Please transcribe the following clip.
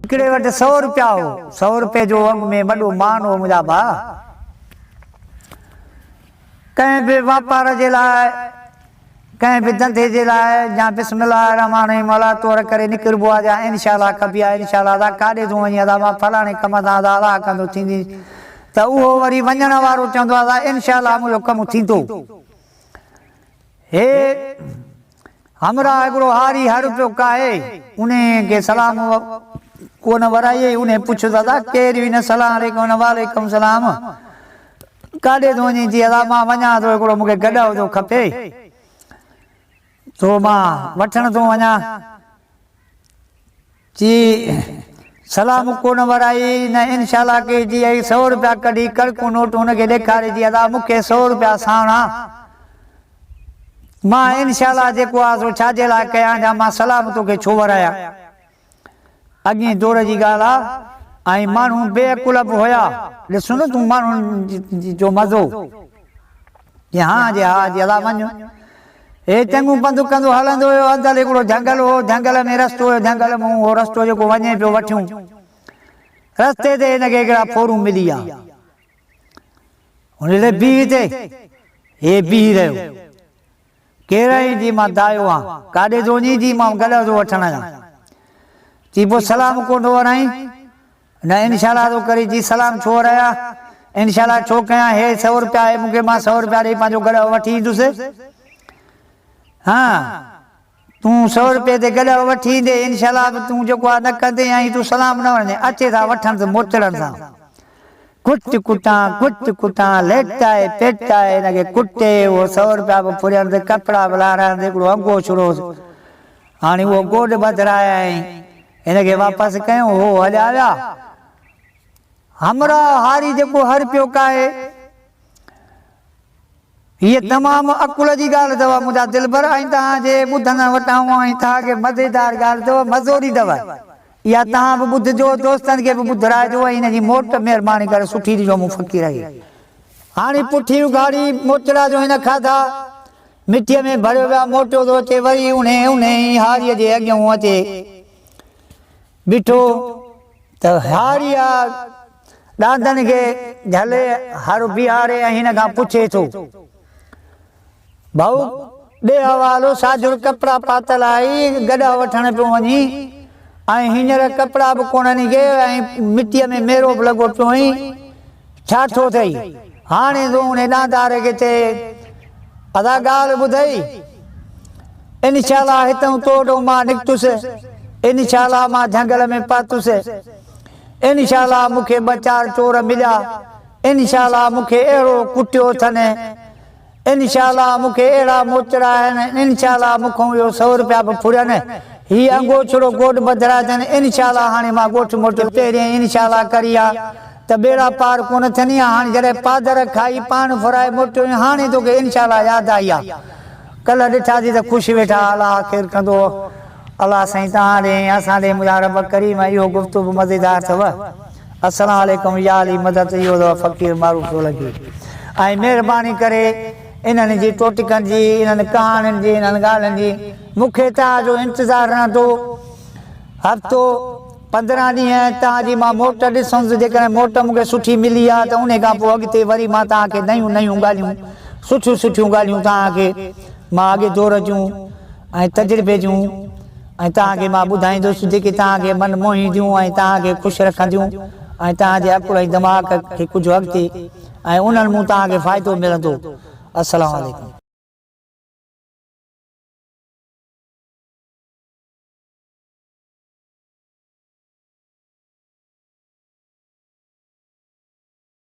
هڪڙي وٽ سو روپيا هو. سو روپئي جو اڳ ۾ وڏو مان هو منهنجا ڀاء. ڪنهن به واپار جي لاء، ڪنهن به ڌنڌي جي لاء يا بسم الله الرحمٰن الرحيم الله طور ڪري نڪربو آهي يا انشاء الله ڪبي آهي انشاء الله ادا ڪاڏي ٿو وڃين ادا مان فلاڻي ڪم تان ادا الله ڪندو ٿيندي ته اهو وري وڃڻ وارو چوندو آهي ادا انشاء الله منهنجو ڪم ٿيندو. هي همراهه هڪڙو هاري هر پيو ڪاهي، انهيء کي سلام ڪونه ورايئي، انهيء پڇيو ته ادا ڪير هين؟ سلام عليڪم، هن وعليڪم سلام، ڪاڏي ٿو وڃين؟ چي ادا مان وڃان ٿو هڪڙو مون کي گڏهه ٿو کپي، سو مان وٺڻ ٿو وڃان. چي، سلام ڪونه ورائي نه انشاء الله ڪئي جي ۽ سو روپيا ڪڍي ڪڙڪو نوٽ هن کي ڏيکاري جي ادا مون کي سو روپيا ساڻ آ مان انشاء الله جيڪو آ سو ڇا جي لاء ڪيان جا مان سلام توکي ڇو ورايان اڳئين دور جي ڳالهه آ ۽ ماڻهو بي عقل به هيا ڏس نه تون ماڻهن جو مزو جي ها جي ها جي ادا وڃ. هي چڱو پنڌ ڪندو هلندو هيو. اندر هڪڙو جهنگل هو. جهنگل ۾ رستو هيو. جهنگل مون اهو رستو جيڪو وڃي پيو وٺيون. رستي تي هن کي هڪڙا ڦورون ملي ويا. هن چيو بيهه هتي. هي بيهي رهيو. ڪير آهين؟ جي مان دايو آهان. ڪاڏي ٿو وڃين؟ جي مان گڏهه ٿو وٺڻ آيان. چي پوء سلام ڪونه ٿو ورائين؟ نه انشاء الله ٿو ڪري جي سلام ڇو ورايا انشاء الله ڇو ڪيان هي سو روپيا آهي مونکي مان سو روپيا ڏئي پنهنجو گڏهه وٺي ايندس ها تون سو روپئي تي گڏهه وٺي ايندي انشاء الله به تون جيڪو آ نه ڪندين ۽ تون سلام نه ورندين اچي ٿا وٺنس موچڙن سان ڪٽ ڪٽان ڪٽ ڪٽان ليٽائي پيٽائي هن کي ڪٽي اهو سو روپيا به ڦرينس ڪپڙا به لاراينس هڪڙو انگوڇڙو هاڻي اهو گوڏ ٻڌرايائين هن کي واپس ڪيو، هو هليا ويا. همراهه هاري جيڪو هر پيو ڪاهي. هيء تمام عقل جي ڳالهه اٿو منهنجا دلبر ۽ توهان جي ٻڌندڙن وٽان ۽ توهان کي مزيدار ڳالهه اٿو مزو ڏيندو. اها توهان به ٻڌجو دوستن کي به ٻڌرائجو ۽ هن جي موٽ مهرباني ڪري سٺي ڏجو مون فقير کي. هاڻي پٺي اگهاڙي موچڙا جو هن کاڌا. مٽيء ۾ ڀريو ويا موٽيو ٿو اچي وري انهي انهي ئي هاريء جي اڳيئون اچي بيٺو ته هاريء ڏاندن کي جهلي هر بيهاري ۽ هن کان پڇي ٿو، ڀائو ڏي حوالو ساجهر ڪپڙا پاتل آهي گڏهه وٺڻ پيو وڃين ۽ هينئر ڪپڙا به ڪونهن ڪي ۽ مٽيء ۾ ميرو به لڳو پيو آهين ڇا ٿيو اٿئي؟ هاڻي تون انهي ڏاندار کي چئي ادا ڳالهه ٻڌئي؟ انشاء الله هتئون تو ڏو مان نڪتس، انشاء الله مان جهنگل ۾ پهتس، انشاء الله مون کي ٻه چار چور مليا، انشاء الله مون کي اهڙو ڪٽيو اٿن، انشاء الله مون کي اهڙا موچڙا آهن، انشاء الله مون کان اهو سو روپيا به ڦرين، هي انگوڇڙو گوڏ ٻڌرا اٿن، انشاء الله هاڻي مان ڳوٺ موٽيس، پهرين انشاء الله ڪري ها ته ٻيڙا پار ڪونه ٿين ها، هاڻي جڏهن پادر کائي پاڻ ڦرائي موٽيو آهين، هاڻي توکي انشاء الله ياد آئي آ. ڪلهه ڏٺاسين ته خوش ويٺا ها، الله خير ڪندو، الله سائين توهان ڏي ۽ اسان ڏي منهنجا رب ڪريم اهو گفتگو به مزيدار اٿو. السلام عليڪم يا علي مدد اهو اٿو فقير معروف سولنگي ۽ مهرباني ڪري انهن جي ٽوٽڪن جي انهن ڪهاڻين جي انهن ڳالهين جي مون کي توهان جو انتظار رهندو هفتو 15 ڏينهن توهان جي مان موٽ ڏسندس جيڪڏهن موٽ مون کي سٺي ملي آ ته انهي کان پوء اڳتي وري مان توهان کي نيون نيون ڳالهيون سٺيون سٺيون ڳالهيون توهان کي مان اڳي دور جون ۽ تجربي جون ۽ توهان کي مان ٻڌائيندس جيڪي توهان کي من موهينديون ۽ توهان کي خوش رکنديون ۽ توهان جي عقل ۽ دماغ کي ڪجهه اڳتي ۽ انهن مون توهان کي فائدو ملندو. السلام عليڪم.